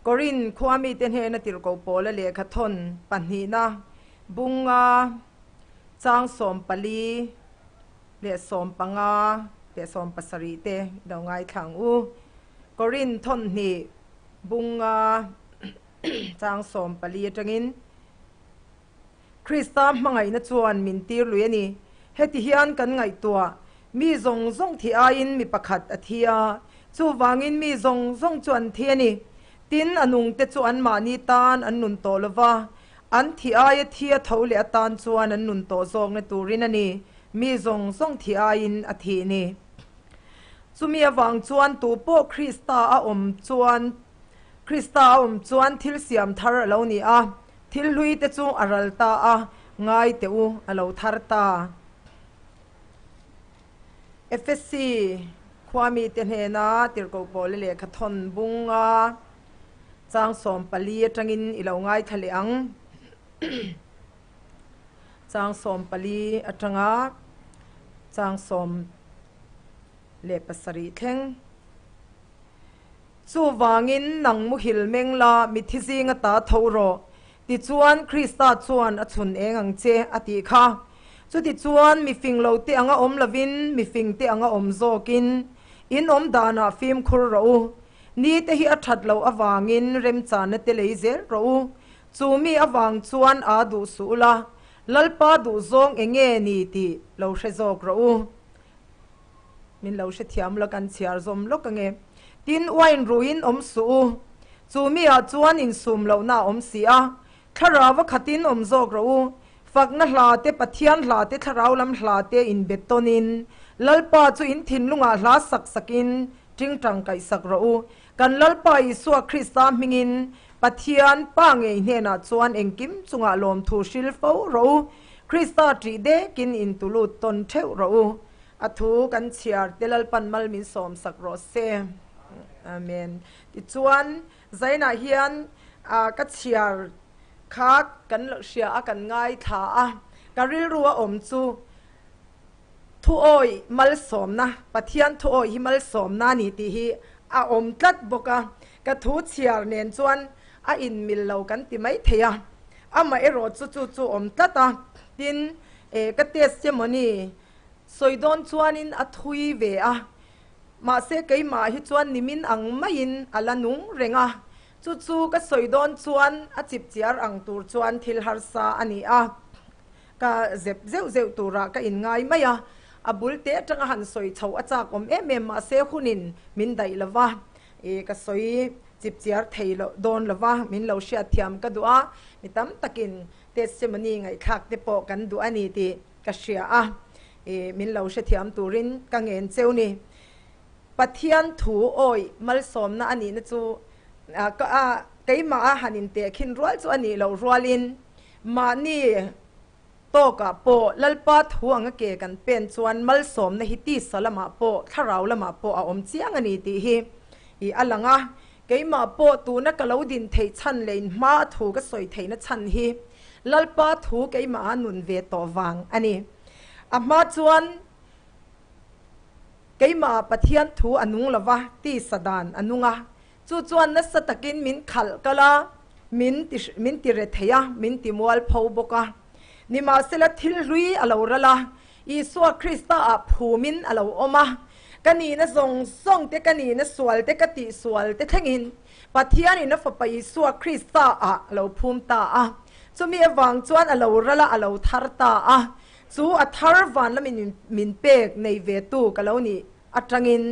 Korin khua mite hnena tirhkoh Paula lehkha thawn pahnihna bunga chang 14 leh 15 leh 17 te lo ngaithla ang u. Korin thawn hnih bunga chang 14 atangin Krista hmangaihna chuan min tir lui a ni. Heti hian kan ngaihtuah, Mi zawng zawng thi aiin mi pakhat a thi a, chuvangin mi zawng zawng chu an thi a ni. Tin, a nungte chu anmahni tan an nun tawh lo va, an thi aia thi a tho leh atan chuan an nun tawh zawkna turin a ni, mi zawng zawng thi aiin a thih ni. Chumi avang chuan tupawh Krista a awm chuan Krista a awm chuan thil siam thar a lo ni a, thil hlui te chu a ral ta a, ngai teh u a lo thar ta. Efesi khua mite hnena tirhkoh pawla lehkha thawn bunga chang 14 atangin i lo ngaithla leh ang. Chang 14 atanga chang 17 thleng. Chuvangin nang muhil meng la, mithi zinga ta tho rawh. Tichuan, Krista chuan a chhun eng ang che, a tih kha. Chutichuan, mi fing lo te anga awm lovin, mi fing te anga awm zawkin, in awm danah fimkhur rawh u. Ni te hi a that loh avangin remchana te lei zel rawh u. Chu mi avang chuan aa duh suh ula, Lalpa duh zawng eng nge ni tih lo hre zawk rawh u. Min lo hrethiam la kan chhiar zawm lawk ange. Tin, wine ruiin awm suh u. Chu mi ah chuan insum lohna a awm si a. Thlarau a khatin awm zawk rawh u. Fakna hla te, Pathian hla te, thlarau lam hla te inbet tawnin, Lalpa chu in thinlungah hla sak sakin tingtang kaih sak rawh u. Kan Lalpa Isua Krista hmingin Pathian Pa ngei hnenah chuan engkim chungah lawmthu hril fo rawh u. Krista ṭih dekin intulut tawn ṭheuh rawh u. A thu kan chhiar te Lalpan mal min sawm sak rawh se. Amen. Tichuan, Zainah hian ka chhiar kha kan hria a, kan ngaithla a, ka rilru a awm chu thuawi malsawmna, Pathian thuawi hi malsawmna a ni tih hi a awm tlat bawk a. Ka thu chhiar nen chuan a inmil lo kan ti mai thei a, amaherawh chu chu chu awm tlat a. Tin, ka testimony Sawi dawn chuanin a thui ve a, mahse keimah hi chuan nimin ang maiin a la nung reng a, chu chu ka sawi dawn chuan a chipchiar ang tur chuan thil harsa a ni a, ka zep zeuh zeuh turah ka inngai mai a, a bul te atanga han sawi chhoh a chak awm em em mahse hunin min daih lo va, i ka sawi chipchiar thei loh dawn lo va, min lo hriatthiam ka duh a, mi tam takin testimony ngaihthlak te pawh kan duh a ni tih. Ka hria a, i min lo hrethiam turin ka ngen cheu ni. Pathian thu awi malsawmna a nihna chu ka a keimah a han intehkhin rual chu a nih loh rualin mahni tawkah pawh Lalpa thu anga ke kan pen chuan malsawmna hi tisa lamah pawh thlarau lamah pawh a awm chiang a ni tih hi i a lang a. Keimah pawh tuna ka lo din theih chhan leh inhma a thu ka sawi theihna chhan hi Lalpa thu keimah a nun ve tawh vang a ni. A hma chuan keimah Pathian thu a nung lo va, tisa dan a nung a. Chu chuan nasa takin min khalh kal a, min ti min ti re thei a, min ti mual pho bawk a. Nimahsela thil hlui a lo ral a, Isua Krista ah phumin a lo awm a. Ka nihna zawng zawng te, ka nihna sual te, ka tihsual te thlengin Pathianin a Fapa Isua Krista ah a lo phum ta a. Chumi avang chuan a lo ral a, a lo thar ta a. Chu a thar van lamin min pek nei ve tu ka lo nih atangin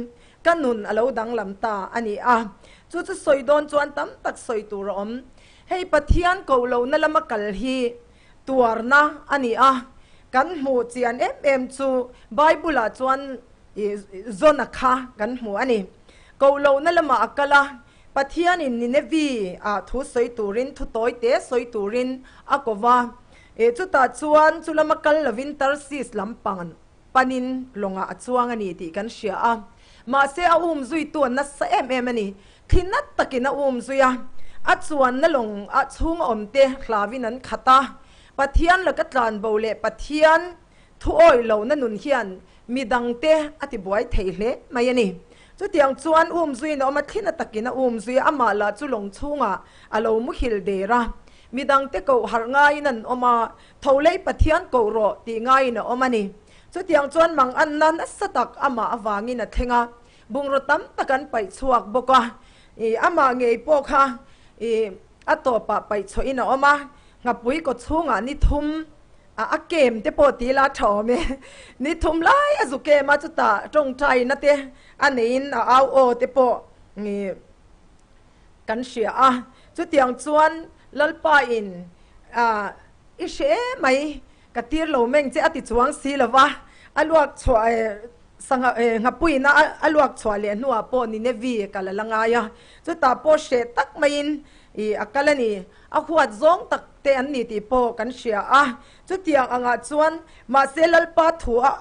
ka nun a lo danglam ta a ni a. Chu chu sawi dawn chuan tam tak sawi tur a awm. Hei Pathian koh lohna lama kal hi tuarna a ni a. Kan hmuh chian em em chu Bible-ah chuan Jona kha kan hmu a ni. Koh lohna lamah a kal a, Pathianin Ninevi ah thu sawi turin, thu tawi te sawi turin a ko va. Chutah chuan chu lama kal lovin Tarsis lam panin lawngah a chuang a ni tih kan hria a. Mahse a um zuitu a nasa em em a ni. Thi nat takin a um zui a, a chuanna lawng ah chhung a awmte hlauin an khat a. Pathian laka tlanbo leh Pathian Thuawih lohna nun hian mi dangte a tibuai thei hle mai a ni. Chutiang chuan um zuiin a awm a, thlin a takin a um zui a, amah lah chu lawng chhungah a lo muhil der a. Midangte koh harh ngaiin an awm a, tho lei Pathian koh rawh tih ngaiin a awm a ni. Chutiang chuan mang anna nasa tak amah avangin a thleng a, bungraw tam tak an paih chhuak bawk a, ih amah ngei pawh kha ih a tawpah paih chhuahin a awm a, nghapui kaw chhungah ni thum a a kem te pawh ti ila a tha awm e, ni thum lai a zu kem a chutah tawngtaina te a neiin a au aw te pawh ih kan hria a, chutiang chuan Lalpa in ah i hre em mai. Ka tir lo meng che a ti chuang si lo va, a luak chhuah eh sangha eh nghapuiin a a luak chhuah leh hnuah pawh Ninevi kal a la ngai a, chutah pawh hreh tak maiin ih a kal a ni. A huat zawng tak te an ni tih pawh kan hria a, chutiang angah chuan mahse Lalpa thu a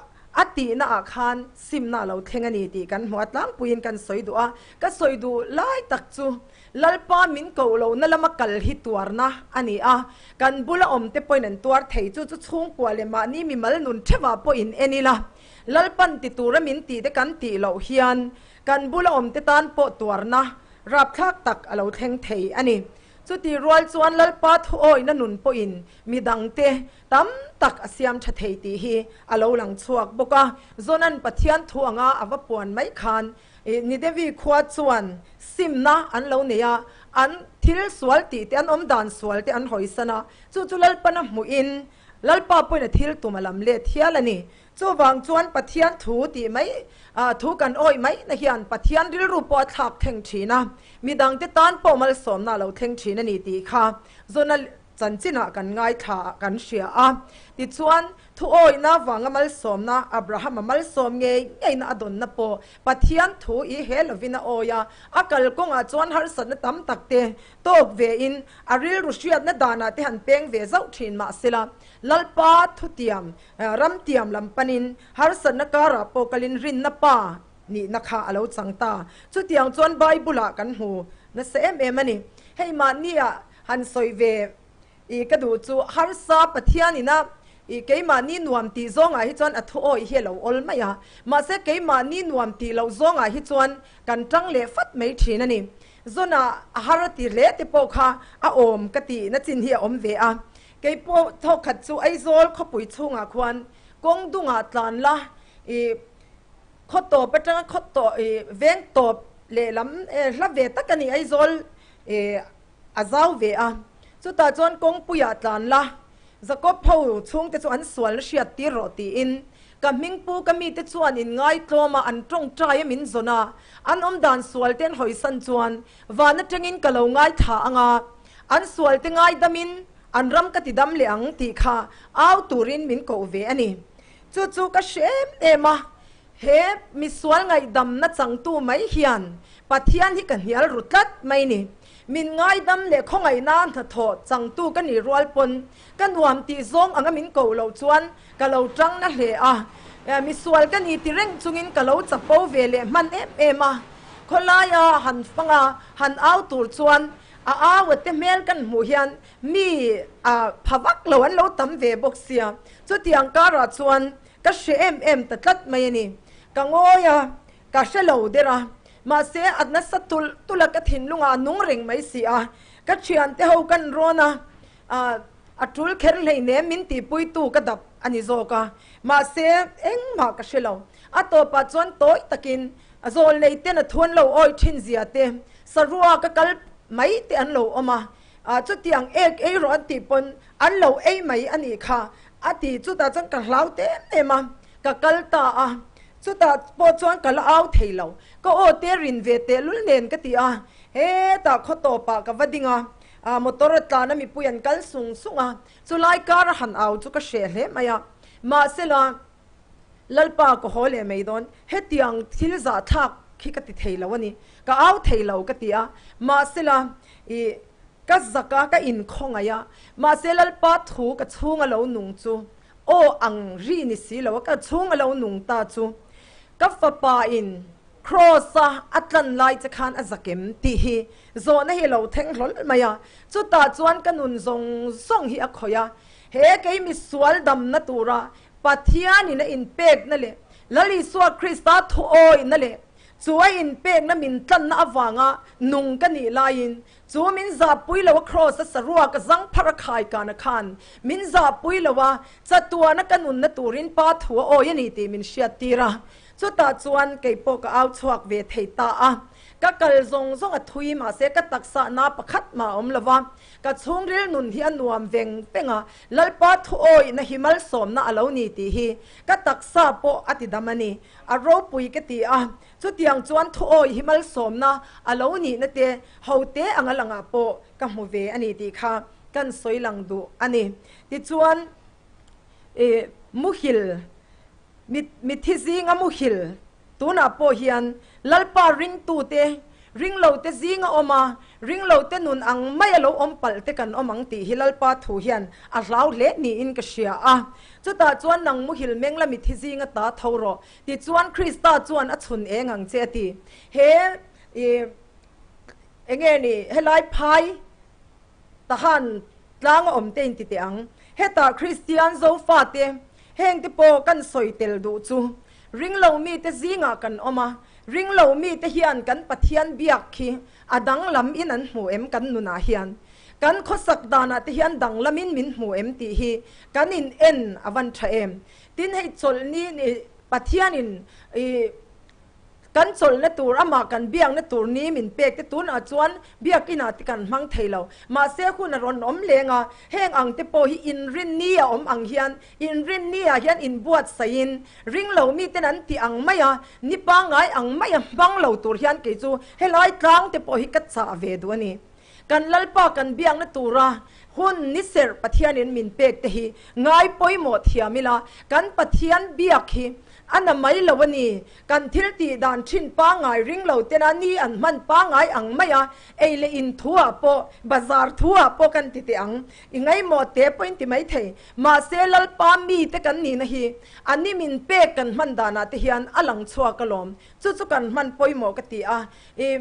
a tihna ah khan simna a lo thleng a ni tih kan hmu a, tlangpuiin kan sawi duh a, ka sawi duh lai tak chu Lalpa min koh lohna lama kal hi tuarna a ni a, kan bula awmte pawhin an tuar thei. Chu chu chhungkua leh mahni mimal nun theuhah pawhin en ila, Lalpan ti tura min tih te kan tih loh hian kan bula awmte tan pawh tuarna rapthlak tak a lo thleng thei a ni. Chutih rual chuan Lalpa thuawihna nun pawhin midangte tam tak a siam tha thei tih hi a lo lang chhuak bawk a. Jona'n Pathian thu anga a va puan mai khan Ninevi khua chuan simna an lo nei a, an thil sual tih te, an awm dan sual te an hawisan a, chu chu Lalpana hmuhin Lalpa pawhin a thil tum a lam let hial a ni. Chuvang chuan Pathian thu tih mai, thu kan awih mai na hian Pathian rilru pawh a thlak thleng thin a, midangte tan pawh malsawmna a lo thleng thin a ni tih kha Jona Chanchinah kan ngaithla kan hria a, tichuan thuawihna vanga malsawmna Abrahama malsawm ngei ngeina a dawnna pawh Pathian thu i he lovin a awi a, a kalkawngah chuan harsatna tam tak te tawk vein a rilru hriatna danah te han peng ve zauh thin mahsela Lalpa thutiam ramtiam lam panin harsatna karah pawh kalin rinna pa nihna kha a lo chang ta. Chutiang chuan Bible-ah kan hmu nasa em em a ni. Hei mahnia Han sawi ve i ka duh chu harsa Pathian ina i keimahni nuam tih zawngah hi chuan a thu awih hi a lo awl mai a, mahse keimahni nuam tih loh zawngah hi chuan kan tang leh fat mai thin a ni. Zona a har a ti hle te pawh kha a awm ka tih na chin hi a awm ve a. Kei pawh thawkhat chu Aizawl khawpui chhungah khuan kawng dungah tlan la i khaw tawp atanga khaw tawh i veng tawp lehlam hla ve tak a ni Aizawl i A zau ve a, chutah chuan kawngpuiah tlan la, Jakob ho chhungte chu an sualna hriat tir rawh tiin ka hmingpu ka mite chuan in ngaitlawm a, an tawngtai a min zawn a, an awmdan sualte an hawisan chuan van atangin ka lo ngaithla ang a, an sualte ngaidamin an ram ka tidam leh ang tih kha au turin min koh ve a ni. Chu chu ka hre em em a, He misual ngaihdamna changtu mai hian Pathian hi ka hnial ru tlat mai ni. Min ngaidam leh khawngaihna hnathawh changtu ka nih rual pawn ka nuam tih zawng anga min koh loh chuan ka lo tang na hle a. Misual ka ni ti reng chungin ka lo chapo ve leh hman em em a. Khawlaia han fang a, han au tur chuan a au a te hmel kan hmuh hian mi a pha vak lo an lo tam ve bawk sia. Chutiang karah chuan Ka hre em em ta tlat mai a ni. Ka ngawi a, ka hre lo der a. Mahse, a nasa tulh tulh a, ka thinlungah a nung reng mai si a. Ka thiante ho kan rawn a, a tul kher hleinem min tihpuitu ka dap a ni zawk a. Mahse, engmah ka hre lo. A tawpah chuan tawi takin zawl nei ten a thu an lo awi thin zia te, saruak a kal mai te an lo awm a. Chutiang ek ei rawh an tih pawn an lo ei mai a nih kha. A ti, chutah chuan ka hlau te em em a, ka kal ta a, chutah pawh chuan ka la au thei lo, ka aw te rin ve tehlul nen ka ti a, hetah khaw tawpah ka va ding a, motor a tlan a mipui an kal sung sung a, chulai kar a han au chu ka hreh hle mai a, mahsela Lalpa ka haw leh mai dawn, hetiang thil zahthlak khi ka ti thei lo a ni, ka au thei lo ka ti a, mahsela ih. Ka zak a, ka inkhawngaih a, mahse Lalpa thu ka chhung a lo nung chu aw ang ri ni si lo a, ka chhung a lo nung ta chu ka fapa in Kraws a a tlan lai che khan a zak em tih hi zawhna hi a lo thleng hlawl mai a, chutah chuan ka nun zawng zawng hi a khawih a, he kei misual damna tura Pathianin a inpekna leh Lal Isua Krista thuawihna leh. Chu a inpekna min tlanna avanga nung ka nih laiin, chu min zahpui lo a Kraws a saruak a zang phar a khai kana khan min zahpui lo a, chatuana ka nunna turin Pa thu a awi a ni tih min hriattir a. Chutah chuan kei pawh ka au chhuak ve thei ta a. Ka kal zawng zawng a thui mahse ka taksa na pakhat mah a awm lo va, ka chhungril nun hi a nuam veng veng a, Lalpa thu awihna hi malsawmna a lo ni tih hi ka taksa pawh a ti dam a ni. A ropui ka ti a, chutiang chuan thu awih hi malsawmna a lo nihna te ho te anga langah pawh ka hmu ve a ni tih kha kan sawi lang duh a ni. Tichuan, ih, muhil, mitthi zinga muhil Tunah pawh hian Lalpa ringtute, ringlote zinga awm a, ringlote nun ang maia lo awm palh te kan awm ang tih hi Lalpa thu hian a hlau hle niin ka hria a. Chutah chuan nang muhil meng la mithi zinga ta tho rawh, tichuan Krista chuan a chhun eng ang che a ti. He i enge ni helai phai tahan tlanga awm te inti teh ang. Hetah Kristian Zofate hengte pawh kan sawi tel duh chu Ringlo mite zingah kan awm a, ringlo mite hian kan Pathian biak khi a danglam in an hmu em kan nunah hian? Kan khawsak danah te hian danglamin min hmu em tih hi kan in en a van tha em? Tin hei chawlhni ni Pathianin i kan chawlhna tur amah kan biakna tur ni min pek te tunah chuan biakinah te kan hmang thei lo. Mahse hun a rawn awm leng a, heng ang te pawh hi inrinni a awm ang hian Inrinni ah hian inbuatsaih in ringlo miten an tih ang mai a, ni pangngai ang mai a hmang lo tur hian kei chu helai tlang te pawh hi ka chah ve duh a ni. Kan Lalpa kan biakna tura hun ni serh Pathianin min pek te hi ngai pawimawh thiam ila, kan Pathian biak hi a na mai lo a ni. Kan thil tih dan thin pangngai ringlo tena ni an hman pangngai ang mai a, ei leh in thu ah pawh, bazar thu ah pawh kan ti teh ang. I ngaimawh te pawhin ti mai thei. Mahse, Lalpa mite kan nihna hi a ni min pek kan hman danah te hian a lang chhuak alawm. Chu chu kan hman pawimawh ka ti a, i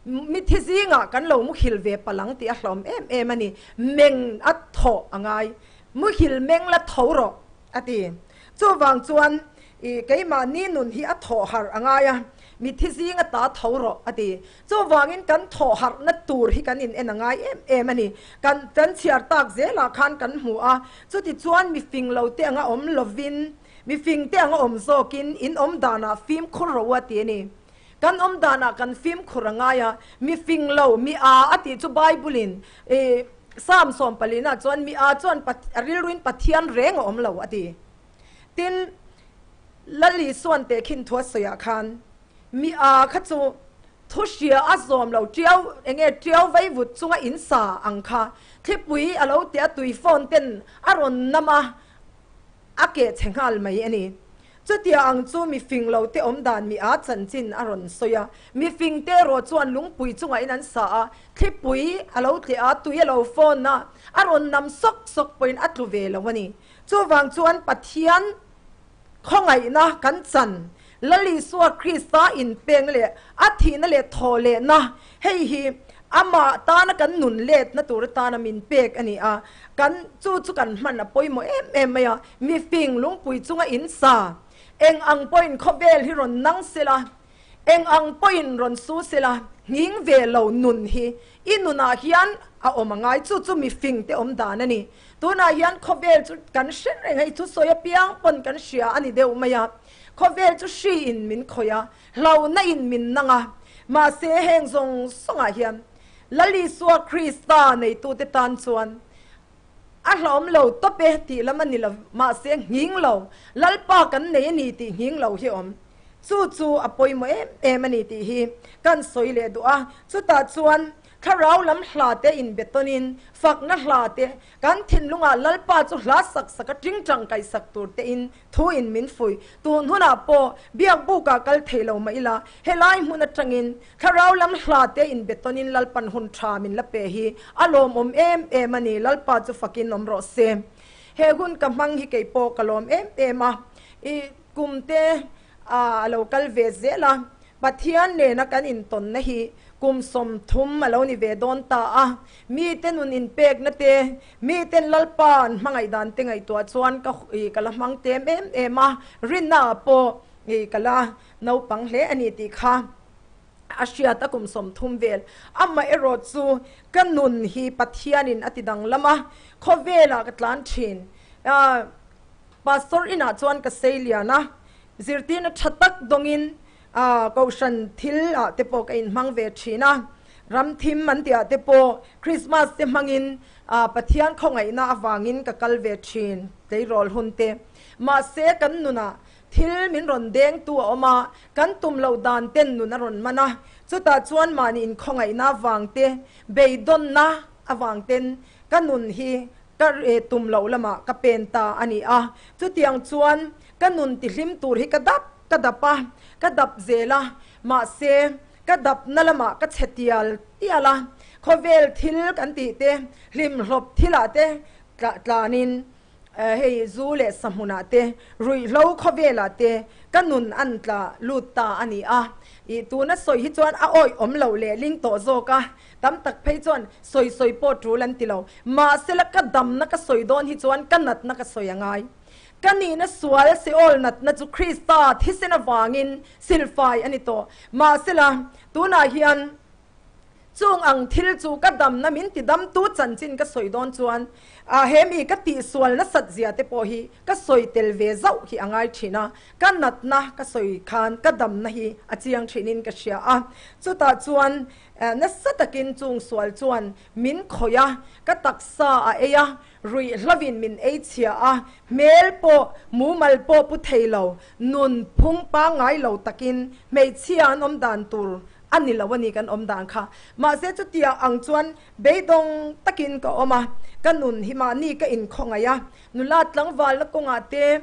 mithi zingah kan lo muhil ve palang tih a hlawm em em a ni. Meng a thawh a ngai. Muhil meng la tho rawh a ti. Chuvang chuan i keimahni nun hi a thawh harh a ngai a, mithi zinga ta tho rawh a ti. Chuvangin kan thawh harhna tur hi kan in en a ngai em em a ni. Kan kan chhiar tak zelah khan kan hmu a, chutichuan mi fing lo te anga awm lovin, mi fing te anga awm zawkin in awm danah fimkhur rawh u a ti a ni. Kan awm danah kan fimkhur a ngai a, mi fing lo, mi â a tih chu Bible-in i Psalm sawmpalina chuan mi â chuan a rilruin Pathian reng a awm lo a ti. Tin, Lal Isuan tehkhin thu a sawiah khan Mi â kha chu thu hria a zawm lo ṭiau, enge ṭiau vei vut chunga in sa ang kha thlipui a lo ti a, tui phone ten a rawn nam a, a keh chhe nghal mai a ni. Chutia ang chu mi fing lo te awm dan mi â chanchin a rawn sawi a, mi fing te erawh chuan lungpui chungah in an sa a, thlipui a lo tleh a, tui a lo phone a, a rawn nam sawk sawk pawhin a tlu ve lo a ni. Chuvang chuan Pathian Khawngaihna kan chan, Lal Isua Krista inpeng leh a thihna leh thawhlehna, hei hi amah tana kan nun letna tur atana min pek a ni a, kan chu chu kan hman a pawimawh em em mai a, mifing lungpui chunga in sa, eng ang pawhin khawvel hi rawn nang sela, Eng ang pawhin rawn su sela, nghing ve lo nun hi i nunah hian a awm a ngai. Chu chu mifing te awm dan a ni. Tunah hian khawvel chu kan hre reng a, i thusawi apiang pawn kan hria a ni deuh mai a. Khawvel chu hri in min khawih a, hlauhna in min nang a. Mahse heng zawng zawngah hian Lal Isua Krista neitute tan chuan A hlawm lo tawp e tih lam a ni lo, mahse nghing lo, Lalpa kan nei a ni tih nghing lo hi awm. Chu chu a pawimawh em em a ni tih hi kan sawi leh duh a, chutah chuan thlarau lam hla te inbe tawnin fakna hla te, kan thinlungah Lalpa chu hla sak sak a tingtang kaihsak tur tein Thu in min fuih. Tun hunah pawh biak bukah kal thei lo mah ila, helai hmun atangin thlarau lam hla te in be tawnin Lalpan hun tha min la pe hi a lawmawm em em a ni, Lalpa chu fakin awm rawh se. He hun ka hmang hi kei pawh ka lawm em em a, i kum te a lo kal ve zel a, Pathian nena kan intawnna hi kum 30 a lo ni ve dawn ta a, mite nun inpekna te, miten Lalpa an hmangaih dan te ngaihtuah chuan ka ka la hmang tem em em a, rinna ah pawh ka la naupang hle a ni tih kha. A hriat a kum 30 vel. Amaherawh chu ka nun hi Pathianin a ti danglam a, khawvelah ka tlan thin. Pastor inah chuan ka sei lian a, zirtirna tha tak dawngin kohhran thil ah te pawh ka inhmang ve thin a. Ramthim an tih ah te pawh Christmas te hmangin Pathian khawngaihna avangin ka kal ve thin tleirawl hun te. Mahse kan nunah Thil min rawn dengtu a awm a, kan tum loh dan ten nun a rawn man a, chutah chuan mahni inkhawngaihna avang te, beidawnna avang ten ka nun hi ka tum loh lamah ka pen ta a ni a. Chutiang chuan ka nun tihlim tur hi ka dap ka dap a, ka dap zel a, mahse ka dapna lamah ka chhe tial tial a, khawvel thil kan tih te, hlimhlawp thilah te tlanin Hei zu leh sa hmunah te, ruihhlo khawvelah te ka nun an tla lut ta a ni a. Ih tuna sawi hi chuan a awih awm loh leh ling tawh zawk a, tam tak phei chuan sawi sawi pawh tul an ti lo. Mahsela ka damna ka sawi dawn hi chuan ka natna ka sawi a ngai. Ka nihna sual Seol natna chu Krista thisen avangin silfai a ni tawh. Mahsela tunah hian Chung ang thil chu ka damna min ti damtu chanchin ka sawi dawn chuan a he mi ka tihsual nasat zia te pawh hi ka sawi tel ve zauh hi a ngai thin a, ka natna ka sawi khan ka damna hi a chiang thinin ka hria a. Chutah chuan nasa takin chung sual chuan min khawih a, ka taksa a ei a, ruihhlovin min ei chhia a, hmel pawh mumal pawh pu thei lo, nun phung pangngai lo takin hmeichhia an awm dan tur A ni lo a ni kan awm dan kha. Mahse chutia ang chuan beidawng takin ka awm a, ka nun hi mahni ka inkhawngaih a, nula tlangvalna kawngah te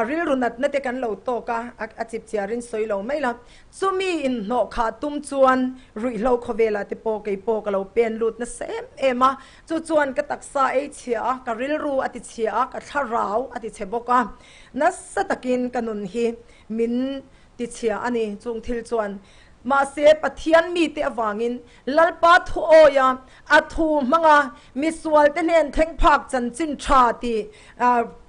rilru natna te kan lo tawk a, a chip chiarin sawi lo mai la. Chumi inhnawh khah tum chuan ruihhlo khawvelah te pawh kei pawh ka lo pen lut nasa em em a, chu chuan ka taksa ei chhia a, ka rilru a ti chhia a, ka thlarau a ti chhe bawk a. Nasa takin ka nun hi min ti chhia a ni chung thil chuan. Mahse, Pathian mite avangin Lalpa thu awia a thu hmanga misualte hnen thleng phak chanchin tha tih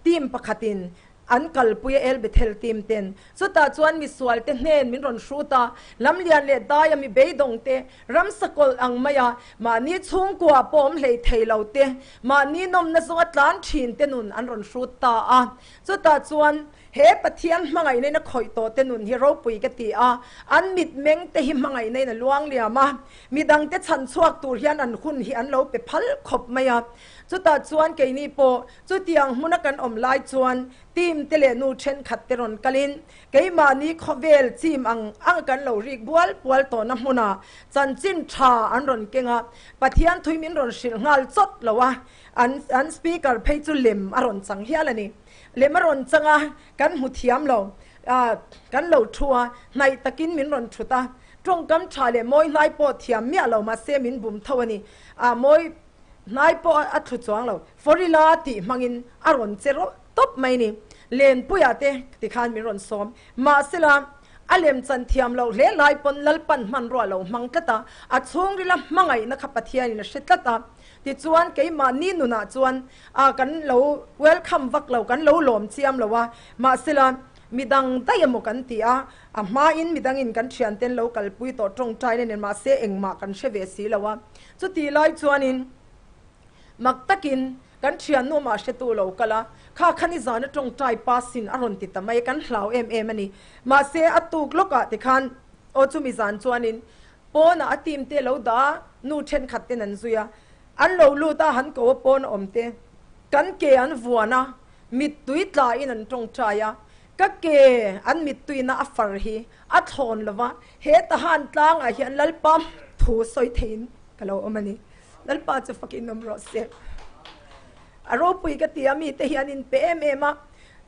team pakhatin an kalpui a, El Bethel team ten. Chutah chuan misualte hnen min rawn hrut a, lamlian leh daia mi beidawng te, ramsa kawlh ang maia mahni chhungkua pawh awm hlei thei lo te, mahni nawmna zawnga tlan thin te nun an rawn hrut ta a. Chutah chuan He Pathian hmangaihna in a khawih tawh te nun hi ropui ka ti a, an mitmeng te hi hmangaihna in a luang liam a, midang te chhan chhuak tur hian an hun hi an lo pe phal khawp mai a. Chutah chuan keini pawh chutiang hmuna kan awm lai chuan team te leh nu thenkhat te rawn kalin keimahni khawvel chim ang ang kan lo rik bual pual tawhna hmunah chanchin tha an rawn keng a, Pathian thui min rawn hrilh nghal chawt lo a, an an speaker phei chu lem a rawn chang hial a ni. Lem a rawn chang a, kan hmu thiam lo. Kan lo thu a, hnaih takin min rawn thut a. Tawngkam tha leh mawi hnai pawh thiam miah lo mahse min bum tho a ni. Mawi hnai pawh a thlu chuang lo. Forila tih hmangin a rawn che rawh tawp mai ni. Lenpuia te tikhan min rawn sawm. Mahsela, a lem chan thiam loh hle lai pawn Lalpan hmanrua lo hmang tlat a, a chhungrila hmangaihna kha Pathianin a hre tlat a. Tichuan, keimahni nunah chuan a kan lo welcome vak lo, kan lo lawm chiam lo a, mahsela midang daih emaw kan ti a, a hmain midangin kan thianten lo kalpui tawh tawngtaina nen mahse engmah kan hre ve si lo a. Chutih lai chuanin mak takin kan thiannu mah hretu lo kal a, kha kha nizana tawngtai passin a rawn ti ta mai, kan hlau em em a ni. Mahse a tuk lawkah tikhan aw chumi zan chuanin pawnah a team te lo dah a, nu thenkhat ten an zui a, An lo lut a, han ko a pawn a awm te. Kan ke an vuan a, mittui tlain an tawngtai a. Ka ke an mittuina a far hi a thlawn lo va, he tahan tlangah hian Lalpa thu sawi theiin ka lo awm a ni. Lalpa chu fakin awm rawh se. A ropui ka ti a, mite hi an inpe em em a,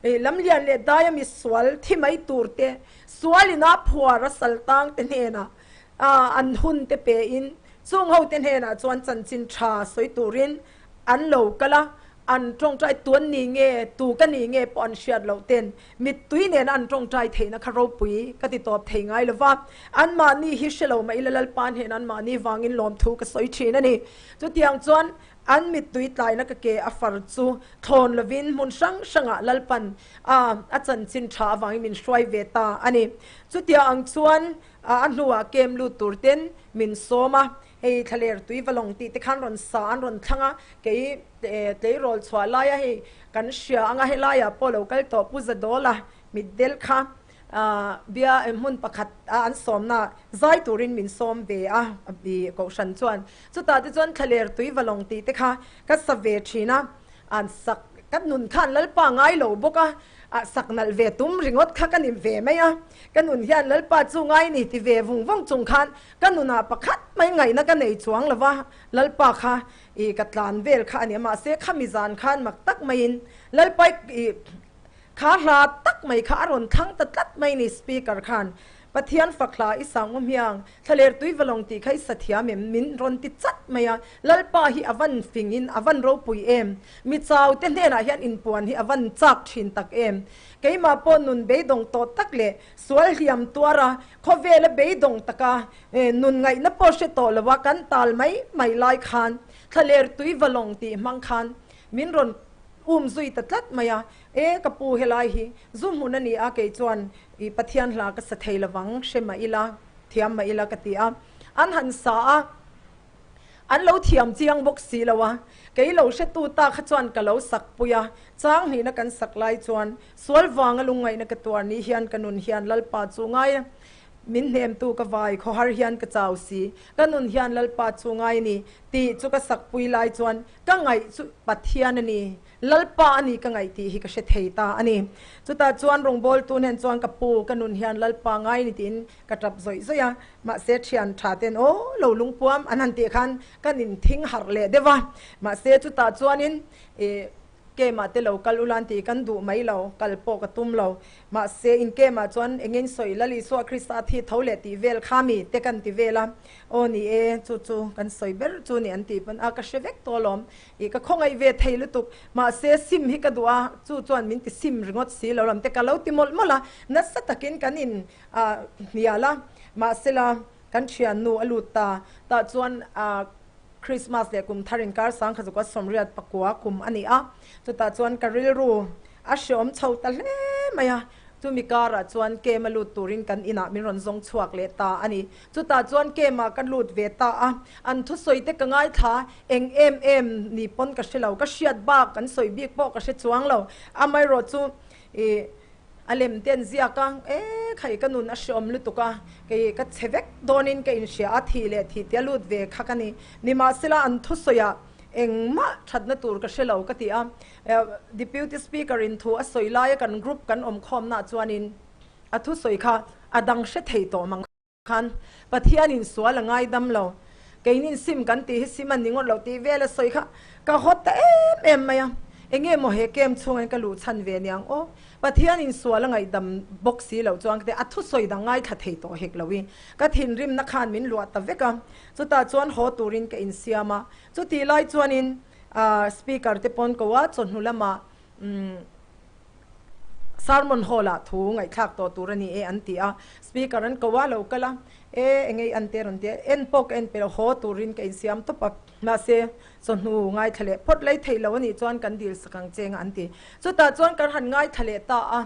lamlian leh daia misual thi mai tur te, sualin a phuar a saltang te hnenah an hun te pein chung hote hnenah chuan chanchin tha sawi turin an lo kal a. An tawngtai tuan ni nge, tu ka ni nge pawh an hriat loh ten mittui nena an tawngtai theihna kha ropui ka ti tawp thei ngai lo va. Anmahni hi hre lo mah ila Lalpa hnenah anmahni vangin lawmthu ka sawi thin a ni. Chutiang chuan an mittui tlaina ka ke a far chu thlawn lovin hmun hrang hrangah Lalpan a a chanchin tha avangin min hruai ve ta a ni. Chutiang ang chuan a hnuah kem lut tur ten min sawm a. Hei thlaler tui va lawng tih te khan rawn sa an rawn thlang a, kei tleirawl chhuah laia hei kan hria anga helaiah pawh lo kal tawh Pu Zadawla mitdel kha bia hmun pakhat a an sawmna zai turin min sawm ve a kohhran chuan chutah te chuan thlaler tui va lawng tih te kha ka sa ve thin a, an sak ka nun khan Lalpa ngai lo bawk a, ah sak nalh ve tum ringawt kha ka ni ve mai a, ka nun hian Lalpa chu ngai ni ti ve vung vung chung khan Ka nunah pakhat mai ngaihna ka nei chuang lo va, Lalpa kha i ka tlan vel kha a ni a, mahse khami zan khan mak tak maiin Lalpa i kha hla tak mai kha a rawn thlang ta tlat mai ni Speaker khan Pathian fak hla i sang awm hiang, thlaler tui valawng tih kha i sa thiam em? min rawn ti chat mai a, Lalpa hi a van fingin a van ropui em? Mi chau te hnenah hian inpuan hi a van chak thin tak em? Keimah pawh nun beidawng tawh tak leh sual hliam tuar a, Khawvela beidawng taka nun ngaihna pawh hre tawh lo a, kan tal mai mai lai khan thlaler tui va lawng tih hmang khan min rawn um zui ta tlat mai a, E ka pu helai hi zu hmun a ni a, kei chuan i Pathian hla ka sa thei lovang hre mah ila, thiam mah ila ka ti a, an han sa a. An lo thiam chiang bawk si lo a, kei lo hretu ta kha chuan ka lo sak pui a, chang hnihna kan sak lai chuan sual vanga lungngaihna ka tuar ni hian ka nun hian Lalpa chu ngai a, min hnemtu ka vai khawhar hian ka chau si, ka nun hian Lalpa chu ngai ni tih chu ka sak pui lai chuan ka ngaih chu Pathian a ni. Lalpa a ni ka ngaih tih hi ka hre thei ta a ni. Chutah chuan rawngbawltu hnen chuan ka pu, ka nun hian Lalpa ngai ni tiin ka tap zawih zawih a, mahse thian tha ten aw lo lungpuam an han tih khan kan inthing harh leh deuh a, mahse chutah chuanin ih Kemah te lo kal ulan tih kan duh mai lo, kal pawh ka tum lo. Mahse in Kemah chuan engin sawi Lal Isua Krista thi tho leh tih vel kha mi te kan ti vel a, aw ni e, chu chu kan sawi ber chu ni an tih pawn a ka hre vek tawh alawm. Ih ka khawngaih ve thei lutuk, mahse sim hi ka duh a, chu chuan min ti sim ringawt si lo lam te ka lo ti mawlh mawlh a, nasa takin kan in ah hnial a, mahsela kan thiannu a lut ta, tah chuan ah Christmas leh kum thar inkar sangkha zuk a sawmriat pakua kum a ni a, chutah chuan ka rilru a hreawm chho ta hle mai a, chumi karah chuan kem a lut turin kan inah min rawn zawng chhuak leh ta a ni. Chutah chuan kem-ah ka lut ve ta a, an thusawi te ka ngaithla eng em em ni pawn ka hre lo, ka hriat bak an sawi bik pawh ka hre chuang lo. Amaherawh chu ih a lem te an ziak a, e khai ka nun a hreawm lutuk a, kei ka chhe vek dawnin ka inhria a, thih leh thih tia lut ve kha ka ni. Nimahsela an thusawiah engmah thatna tur ka hre lo ka ti a, Deputy Speaker-in thu a sawi laia kan group kan awmkhawmnaah chuanin a thusawi kha a dang hre thei tawh mang. Khan Pathianin sual a ngaidam lo, keinin sim kan tih hi sim a ni ngawt lo tih vel a sawi kha ka hawt ta em em mai a, enge maw he camp chhungin ka luh chhan ve niang aw, Pathianin sual a ngaihdam bawk si loh chuan ka ti a thusawi dang ngaithla thei tawh hek lo i ka thinrimna khan min luah ta vek a, chutah chuan haw turin ka insiam a, chutih lai chuanin speaker te pawn ko a chawhnu lamah umm. Sermon hall ah thu ngaihthlak tawh tur a ni e an ti a, speaker an ko a lo kal a, e engei an te rawn ti a, en pawh ka en pe lo, haw turin ka insiam tawp a, mahse chawhnu ngaithla leh phawt lei theih lo a nih chuan kan dil sak ang che nga an ti. Chutah chuan kan han ngaithla leh ta a,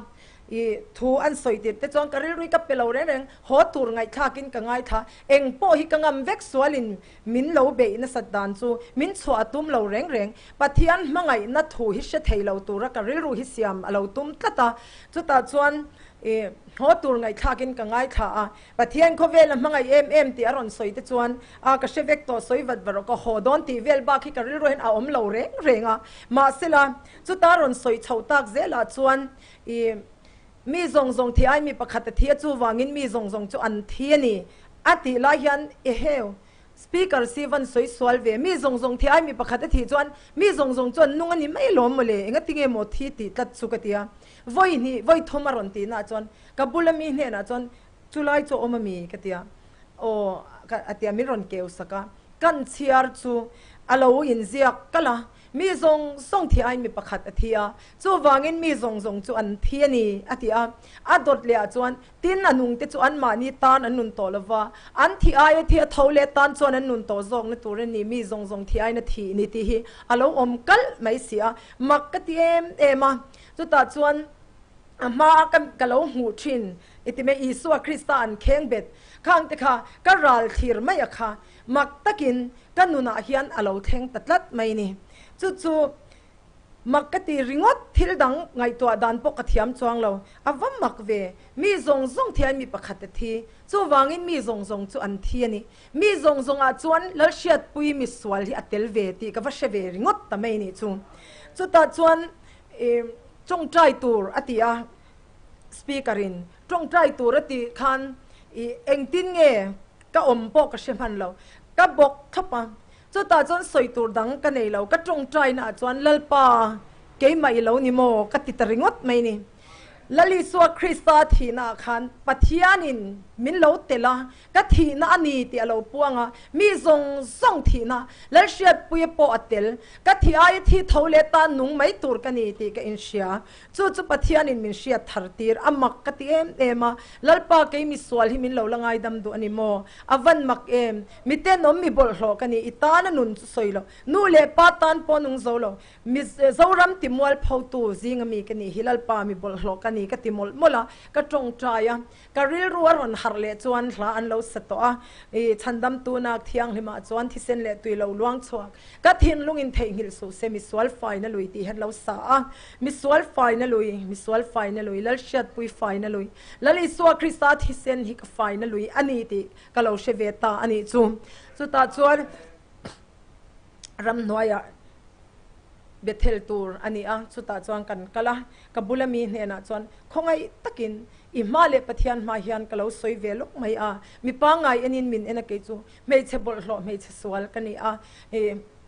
i thu an sawi tirh te chuan ka rilru hi ka pe lo reng reng, haw tur ngaihthlakin ka ngaithla, eng pawh hi ka ngam vek sualin Min lo beih nasat dan chu min chhuah a tum lo reng reng. Pathian hmangaihna thu hi hre thei lo tura ka rilru hi siam a lo tum tlat a. Chutah chuan i haw tur ngaihthlakin ka ngaithla a. Pathian khawvela hmangaih em em tih a rawn sawi te chuan a ka hre vek tawh sawi vat vat rawh ka haw dawn tih vel bak hi ka rilru hian a awm lo reng reng a. Mahsela chuta rawn sawi chhoh tak zelah chuan i Mi zawng zawng thi ai mi pakhat a thi a, chuvangin mi zawng zawng chu an thi a ni a tih lai hian eheu Speaker si van sawi sual ve, mi zawng zawng thi ai mi pakhat a thih chuan mi zawng zawng chu an nung a ni mai lawm mawle, enga tinge maw thi tih tlat chu ka ti a, vawi hnih vawi thum a rawn tih naah chuan ka bula mi hnenah chuan chulai chu a awm a mi ka ti a, aw a ti a min rawn keu sak a, kan chhiar chu a lo inziak kalh a. Mi zawng zawng thi aiin mi pakhat a thi a, chuvangin mi zawng zawng chu an thi a ni, a ti a. A dawt leh ah chuan, Tin, a nungte chu anmahni tan an nun tawh lo va, an thi aia thi a tho leh tan chuan an nun tawh zawkna tur a ni, mi zawng zawng thi aiin a thih ni tih hi a lo awm kalh mai si a, mak ka ti em em a. Chutah chuan a hmaa ka ka lo hmuh thin i ti mai, Isua Krista an kheng bet khang te kha ka ral thlir mai a kha, mak takin ka nunah hian a lo thleng ta tlat mai ni. Chu chu Mak ka ti ringawt, thil dang ngaihtuah dan pawh ka thiam chuang lo. A va mak ve, mi zawng zawng thian mi pakhat a thi. Chuvangin mi zawng zawng chu an thi a ni. Mi zawng zawngah chuan Lalhriatpui mi sual hi a tel ve tih ka va hre ve ringawt ta mai nih chu. Chutah chuan tawngtai tur a ti a, speaker in tawngtai tur a tih khan engtin nge ka awm pawh ka hre hman lo. Ka bawk thlawp a, Chutah chuan sawi tur dang ka nei lo, ka tawngtaina ah chuan Lalpa, keimah i lo ni maw? ka ti ta ringawt mai ni. Lal Isua Krista thihna ah khan Pathianin min lo telh a, ka thihna a ni tih a lo puang a, mi zawng zawng thihna, Lalhriatpuia pawh a tel, ka thih aia thi tho leh tan nung mai tur ka ni tih ka inhria. Chu chu Pathianin min hriat thar tir, a mak ka ti em em a, Lalpa kei misual hi min lo la ngaidam duh a ni maw? A van mak em? Mi tenawm mi bawlhhlawh ka ni, i tan a nun chu sawi lo. Nu leh pa tan pawh nung zo lo. Mi Zoram ti mualphotu zinga mi ka nih hi Lalpa mi bawlhhlawh ka ni ka ti mawlh mawlh a, ka tawngtai a. Ka rilru a rawn harh leh chuan hla an lo sa tawh a, i chhandamtu nak thianghlimah chuan thisen leh tui lo luang chhuak. Ka thinlungin theihnghilh suh se misual faina lui tih hian lo sa a, misual faina lui, misual faina lui, Lalhriatpui faina lui, Lal Isua Krista thisen hi ka faina lui a ni tih ka lo hre ve ta a nih chu. Chutah chuan ramhnuaiah Bethel tur a ni a, chutah chuan kan kal a, ka bula mi hnenah chuan khawngaih takin i hma leh Pathian hma hian ka lo sawi ve lawk mai a, mi pangngai enin min en a kei chu hmeichhe bawlhhlawh hmeichhe sual ka ni a,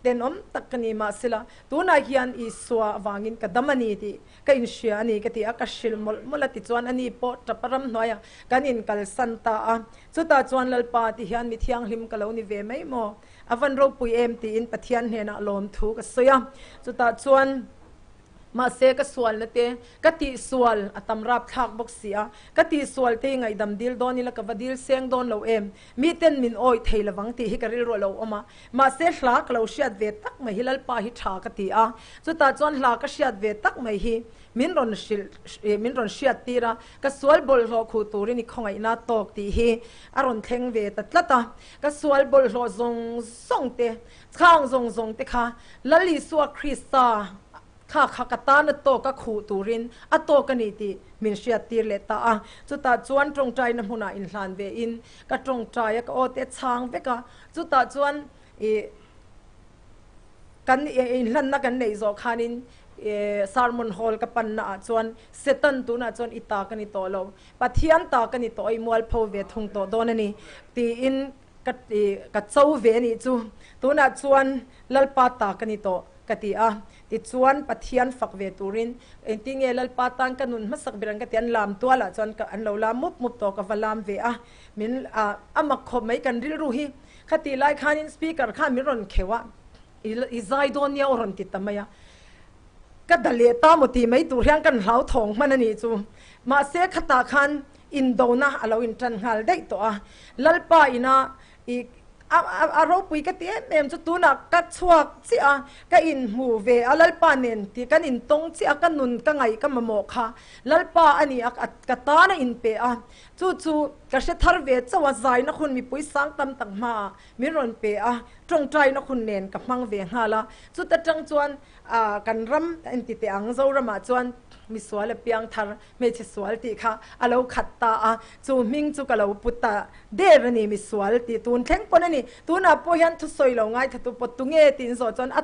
tenawm tak ka ni mahsela tunah hian Isua avangin ka dam a ni tih Ka inhria a ni ka ti a, ka hrilh mawlh mawlh a tichuan a ni pawh tapa ramhnuaiah kan inkalsan ta a. Chutah chuan Lalpa ti hian mi thianghlim ka lo ni ve mai maw? A van ropui em tiin Pathian hnenah lawmthu ka sawi a. Chutah chuan mahse ka sualna te ka tihsual a tam rapthlak bawk si a, ka tihsual te hi ngaihdam dil dawn ila ka va dil seng dawn lo em? Miten min awih thei lovang tih hi ka rilru a lo awm a. Mahse hla ka lo hriat ve tak mai hi Lalpa hi tha ka ti a, chutah chuan hla ka hriat ve tak mai hi min rawn hrilh min rawn hriat tir a, ka sual bawlhhlawh khuh turin i khawngaihna tawk tih hi a rawn thleng ve ta tlat a, ka sual bawlhhlawh zawng zawng te, chhang zawng zawng te kha Lal Isua Krista kha kha ka tan a tawk a khuh turin a tawk a ni tih min hriat tir leh ta a, chutah chuan tawngtaina hmunah inhlan ve in ka tawngtai a, ka aw te chhang vek a. Chutah chuan ih kan inhlanna kan neih zawh khanin sermon hall ka panna ah chuan Satan tunah chuan i ta ka ni tawh lo, Pathian ta ka ni tawh a, i mualpho ve thung tawh dawn a ni tiin ka ka cho ve a nih chu. Tunah chuan Lalpa ta ka ni tawh ka ti a, tichuan Pathian fak ve turin engtinge Lalpa tan ka nun hmasak ber ang ka ti a, an lam tualah chuan an lo lam mup mup tawh ka va lam ve a. Min a a mak khawp mai kan rilru hi khati lai khanin speaker khan min rawn kheuh a, i zai dawn nia aw rawn ti ta mai a, ka da leh ta maw tih mai tur hian kan hlauthawng hman a nih chu. Mahse khatah khan indona a lo intan nghal daih tawh a, Lalpa ina i a a ropui ka ti em em chu tunah ka chhuak chiah a, ka inhmu ve a Lalpa nen tih kan intawng chiah a, ka nun ka ngaih ka mamawh kha Lalpa a ni a, ka tan a inpe a. Chu chu ka hre thar ve chauh a, zaina hun mipui sang tam tak hmaah min rawn pe a, tawngtaina hun nen ka hmang ve nghal a. Chuta tang chuan kan ram inti teh ang Zoramah chuan misual a piang thar, hmeichhe sual tih kha a lo khat ta a, chu hming chu ka lo pu ta der a ni, misual tih tun thleng pawn a ni. Tunah pawh hian thusawi lo ngaithla pawt tunge tih inzawh chuan a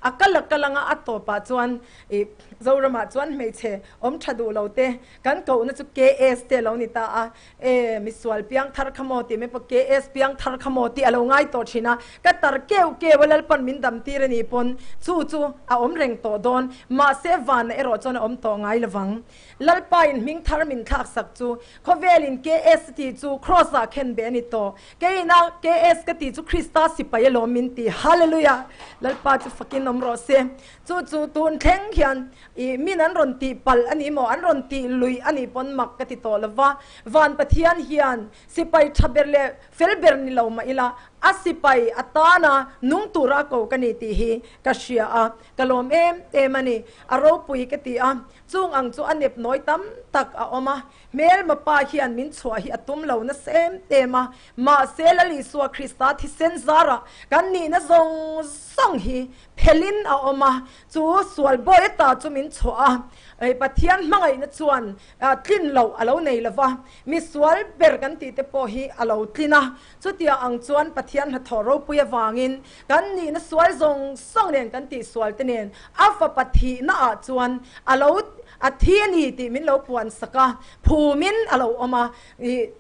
A kal a kal anga a tawpah chuan ih Zoramah chuan hmeichhe awm tha duh lo te kan kohna chu KS te a lo ni ta a, e misual piang thar kha maw tih mai pawh KS piang thar kha maw tih a lo ngai tawh thin a, ka tar keuh keuh a Lalpan min dam tir a nih pawn chu chu a awm reng tawh dawn, mahse vanah erawh chuan a awm tawh ngai lovang. Lalpa in hming thar min thlak sak chu khawvel in KS tih chu Kraws ah khen be a ni tawh. Kei ina KS ka tih chu Krista sipai alawm min ti. Hallelujah! Lalpa chu fak. fakin awm rawh se. Chu chu tun thleng hian i min an rawn tih palh a ni maw, an rawn tih luih a nih pawn mak ka ti tawh lo va. Van Pathian hian sipai tha ber leh fel ber ni lo mah ila, a sipai atana nung tura ko ka ni tih hi ka hria a, ka lawm em em a ni. A ropui ka ti a, chung ang chu a nep nawi tam tak a awm a. Hmelma pa hian min chhuah hi a tum lo nasa em em a, mahse Lal Isua Krista thisen zarah kan nihna zawng zawng hi phelin a awm a, chu sual bawi ata chu min chhuah a, Pathian hmangaihna chuan tlin loh a lo nei lo va, mi sual ber kan tih te pawh hi a lo tlin a, chutia ang chuan Pathian hnathawh ropui avangin kan nihna sual zawng zawng nen kan tih sual te nen a fapa thihna ah chuan a lo a thi a ni tih min lo puan sak a, phumin a lo awm a,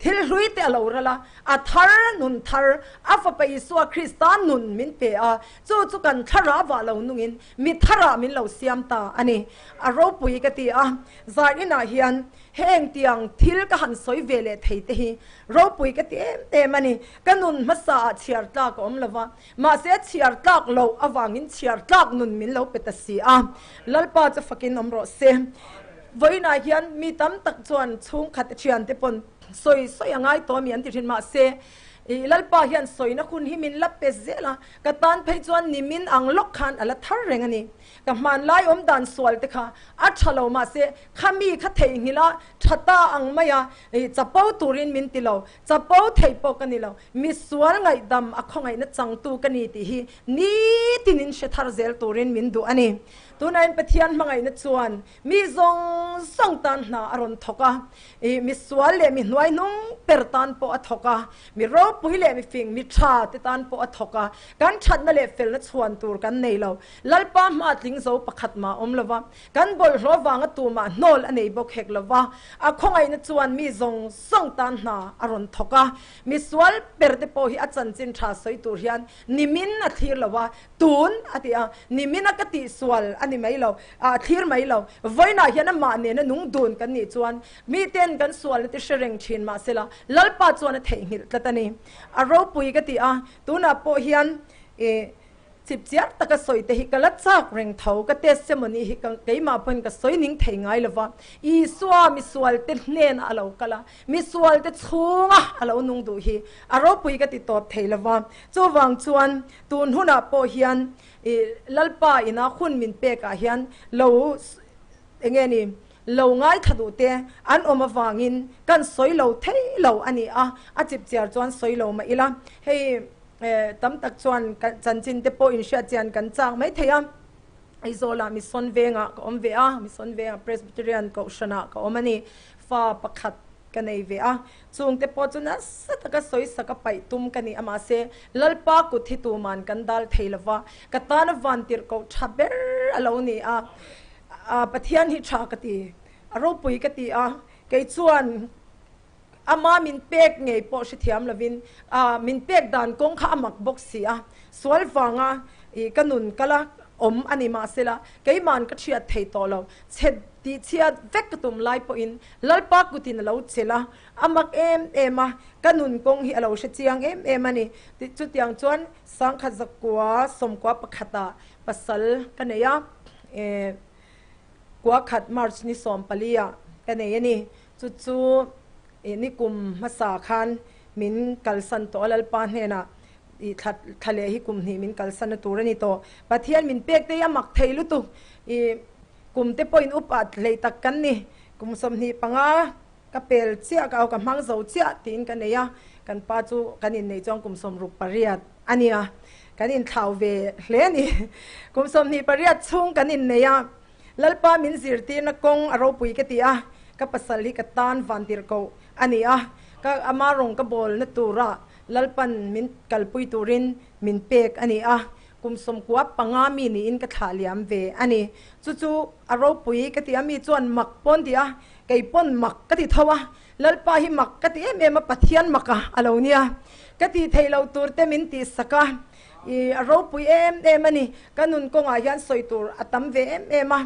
thil hlui te a lo ral a, a thar nun thar a fapa Isua Krista nun min pe a, chu chu kan thlarau vah lo nungin mi tharah min lo siam ta a ni. A ropui ka ti a, zar inah hian heng tiang thil ka han sawi ve leh thei te hi ropui ka ti em em a ni. Ka nun hmasa ah chhiar tlak a awm lo va, mahse chhiar tlak loh avangin chhiar tlak nun min lo pe ta si a. Lalpa chu fakin awm rawh se. Vawiinah hian mi tam tak chuan chhungkhat thiante pawn sawi sawi a ngai tawh a mi an ti thin mahse i Lalpa hian sawina hun hi min la pe zel a, ka tan phei chuan nimin ang lawk khan a la thar reng a ni. Ka hmanlai awm dan sual te kha a tha lo mahse khami kha theihnghilh a tha ta ang mai a, i chapo turin min ti lo, chapo theih pawh ka ni lo, misual ngaihdam a khawngaihna changtu ka ni tih hi nitinin hre thar zel turin min duh a ni. Tunain Pathian hmangaihna chuan mi zawng zawng tan hna a rawn thawk a, i misual leh mi hnuai hnung per tan pawh a thawk a, mi ropui leh mi fing, mi tha te tan pawh a thawk a, kan thatna leh felna chhuan tur kan nei lo. Lalpa hma tling zo pakhat mah awm lo va, kan bawlhhlawh vanga tumah hnawl a nei bawk hek lo va, a khawngaihna chuan mi zawng zawng tan hna a rawn thawk a, misual per te pawh hi a chanchin tha sawi tur hian nimin a thlir lo a, tun a ti a, nimin a ka tihsual a ni mai lo, a thlir mai lo, vawiinah hian amah nena nung dun kan nih chuan miten kan sualna te hre reng thin mahsela Lalpa chuan a theihnghilh tlat a ni. A ropui ka ti a, tunah pawh hian i chipchiar taka sawi te hi ka la chak reng tho, ka testimony hi ka keimah pawhin ka sawi ning thei ngai lo va, Isua misualte hnenah a lo kal a, misualte chhunga a lo nung duh hi a ropui ka ti tawp thei lo va, chuvang chuan Tun hunah pawh hian i Lalpa ina hun min pekah hian lo enge ni lo ngaithla duh te an awm avangin kan sawi lo thei lo a ni a, a chipchiar chuan sawi lo mah ila hei tam tak chuan chanchin te pawh inhriat chian kan chak mai thei a. Aizawlah Mission Vengah ka awm ve a, Mission Vengah Presbyterian Kohhranah ka awm a ni. Fa pakhat ka nei ve a, chungte pawh chu nasa taka sawisak a paih tum ka ni a, mahse Lalpa kut hi tuman kan dal thei lo va, ka tana vantirh koh tha ber a lo ni a, Pathian hi tha ka ti, a ropui ka ti a, kei chuan ama min pek ngei pawh hrethiam lovin min pek dan kawng kha a mak bawk si a, sual vanga ka nun kala awm a ni mahsela keiman ka thiat thei tawh lo, chhe tihchhiat vek ka tum lai pawhin Lalpa kutin a lo chelh a, a mak em em a, ka nun kawng hi a lo hre chiang em em a ni. Chutiang chuan sangkhat zakua sawmkua pakhatah pasal ka nei a, kua khat March ni 14 ah ka nei a ni. Chu chu nikum hmasa khan min kalsan tawh a, Lalpa hnenah i thla thla leh hi kum hnih min kalsan a tur a ni tawh. Pathian min pek te hi a mak thei lutuk. I kum te pawhin upa hlei tak kan ni. Kum 25 ka pel chiah ka au ka hmang zo chiah tiin ka nei a, kan pa chu kan inneih chuan kum 68 a ni a, kan inthlau ve hle a ni. Kum 28 chhung kan innei a, Lalpa min zirtirna kawng a ropui ka ti a, ka pasal hi ka tan vantirh koh a ni a, ka ama rawng ka bawlna tura Lalpan min kalpui turin min pek a ni a, kum 95 mi niin ka thlah liam ve a ni. Chu chu a ropui ka ti a, mi chuan mak pawn ti a, kei pawn mak ka ti tho a, Lalpa hi mak ka ti em em a, Pathian mak a a lo nia. Ka tih theih loh tur te min tihsak a, i a ropui em em a ni. Ka nun kawngah hian sawi tur a tam ve em em a,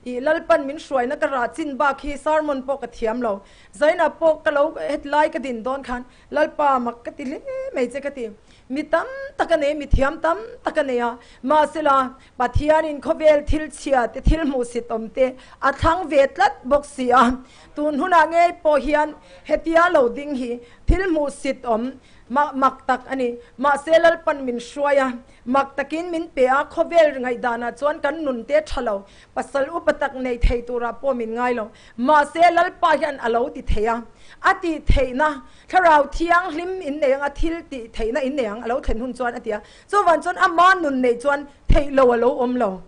i Lalpan min hruaina ka rah chin bak hi sermon pawh ka thiam lo. Zaina pawh ka lo hetlai ka din dawn khan Lalpa mak ka ti hle mai che ka ti. Mi tam tak a nei, mi thiam tam tak a nei a. Mahsela, Pathianin khawvel thil chhia te, thil hmuhsit awm te a thlang ve tlat bawk si a. Tun hunah ngei pawh hian hetia lo ding hi thil hmuhsit awm mak tak a ni. Mahse, Lalpan min hruai a, mak takin min pe a, khawvel ngaihdanah chuan kan nun te tha lo, pasal upa tak nei thei turah pawh min ngai lo. Mahse, Lalpa hian a lo ti thei a, a tih theihna Thlarau Thianghlim in nei ang a, thil tih theihna in nei ang a lo thlen hun chuan a ti a. Chuvang chuan ama nun neih chuan theih lo a lo awm lo.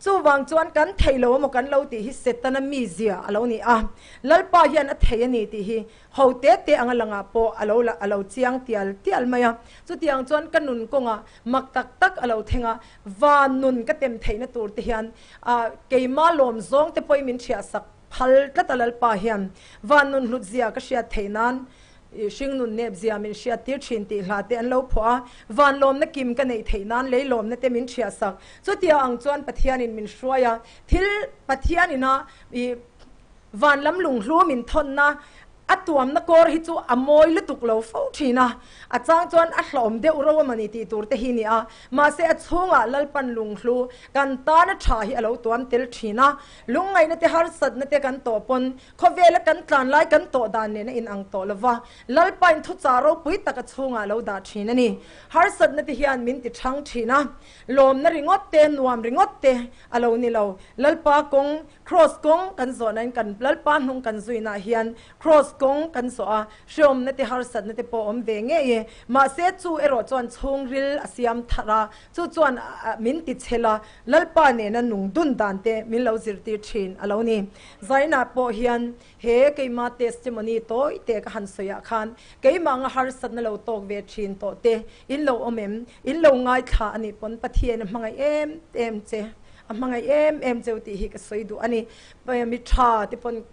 Chuvang chuan kan theih lo emaw kan lo tih hi Setana mizia a lo ni a. Lalpa hian a thei a ni tih hi ho te te anga langah pawh a lo a lo chiang tial tial mai a. Chutiang chuan ka nun kawngah mak tak tak a lo thleng a, van nun ka tem theihna tur te hian keima lawm zawng te pawhin min hriahsak Phal tlat a Lalpa hian van nun hlut zia ka hriat theih nan hring nun nep zia min hriat tir thin tih hla te an lo phuah a, van lawmna kim ka neih theih nan lei lawmna te min hriah sak. Chutia ang chuan Pathianin min hruai a, thil Pathian ina i van lam lunghlu min thawnna a tuamna kawr hi chu a mawi lutuk lo fo thin a, a chang chuan a hlawm deuh ro amawni tih tur te hi ni a, mahse a chhungah Lalpan lunghlu kan tana tha hi a lo tuam tel thin a. Lungngaihna te harsatna te kan tawh pawn khawvela kan tlan lai kan tawh dan nen a inang tawh lova, Lalpain thuchah ropui tak a chhungah lo dah thin a ni. Harsatna te hian min ti chhang thin a, lawmna ringawt te, nuam ringawt te a lo ni lo. Lalpa kawng, Kraws kawng kan zawh nain kan Lalpa hnung kan zuinah hian Kraws kawng kan zawh a, hreawmna te harsatna te pawh awm ve ngei e. Mahse chu erawh chuan chhungril a siam thar a, chu chuan min ti chhel a, Lalpa nena nung dun dan te min lo zirtir thin a lo ni. Zainah pawh hian he keima testimony tawi te ka han sawi ah khan keimah anga harsatna lo tawk ve thin tawh te in lo awm em? In lo ngaithla a nih pawn Pathian a hmangaih em em che, a hmangaih em em cheu tih hi ka sawi duh a ni. Mi tha te pawn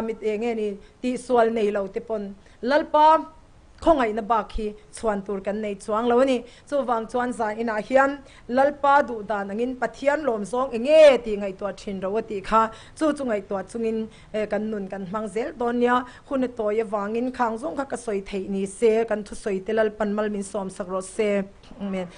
mi eng nge ni tihsual nei lo te pawn Lalpa Khawngaihna bak hi chhuan tur kan nei chuang lo a ni. Chuvang chuan zan inah hian Lalpa duh dan angin Pathian lawm zawng eng nge tih ngaihtuah thin ro a tih kha chu chu ngaihtuah chungin kan nun kan hmang zel dawn nia. Hun a tawi avangin khang zawng kha ka sawi theih ni se, kan thusawi te Lalpan mal min sawmsak rawh se. Amen.